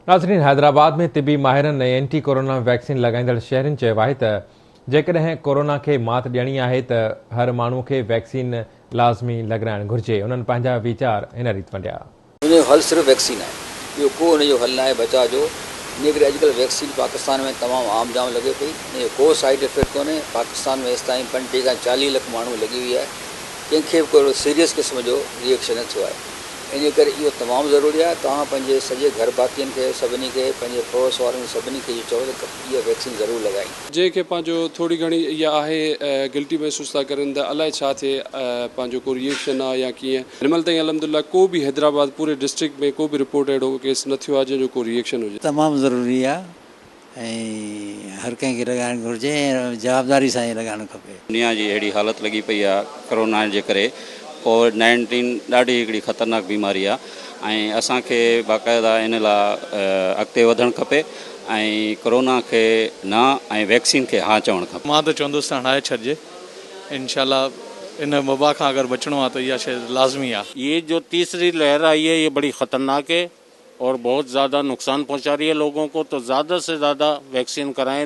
ناظرين حيدرآباد ۾ طبي ماهرن ۽ اينٽي ڪورونا ويڪسين لڳائيندڙ شهرين چيو آهي ته جيڪڏهن ڪورونا کي مات ڏيڻي آهي ته هر ماڻهو کي ويڪسين لازمي لڳرائڻ گهرجي انهن پنهنجا ويچار هن ريت ونڊيا. ان جو حل صرف ويڪسين آهي ٻيو ڪو ان جو حل ناهي بچاء جو انهي ڪري اڄڪلهه ويڪسين پاڪستان ۾ تمام عام جام لڳي پئي ان جو ڪو سائيڊ افيڪٽ ڪونهي پاڪستان ۾ هيستائين 35 کان 40 لک ماڻهو لڳي وئي آهي ڪنهن کي به ڪو اهڙو سيريس قسم جو ريئيڪشن نه ٿيو آهي انهي ڪري اهو تمام ضروري آهي توهان پنهنجي سڄي گهر ڀاتين کي سڀني کي پنهنجي پڙوس وارن سڀني کي اهو چئو ته اها ويڪسين ضرور لڳائين. جنهن کي پنهنجو ٿوري گهڻي اها آهي گلٽي محسوس ٿا ڪرن ته الائي ڇا ٿئي پنهنجو ڪو ريئيڪشن آ يا ڪيئن هن مهل تائين الحمدلله ڪو به حيدرآباد پوري ڊسٽرڪٽ ۾ ڪو به رپورٽ اهڙو ڪيس نه ٿيو آ جنهن جو ڪو ريئيڪشن هجي. تمام ضروري آ ۽ هر ڪنهن کي لڳائڻ گهرجي ۽ جوابداري سان ئي لڳائڻ کپي. دنيا جي اهڙي حالت لڳي پئي آ ڪرونا جي ڪري ڪووڊ نائنٽين ڏاڍي هڪڙي خطرناڪ بيماري آ ۽ اسان کي باقاعده ان لا اڳتي وڌڻ کپي ۽ ڪرونا کي نه ۽ ويڪسين کي ها چوڻ کپي. مان ته چوندس ته هڻائي ڇڏجي انشاء الله ان وبا کان اگر بچڻو آ ته اها شيء لازمي آ. يي جو تيسري لهر آئي هي يي بڙي خطرناڪ هي اور بهت زياده نقصان پهچا رهي هي لوگون ڪو تو زياده سي زياده ويڪسين ڪرائين.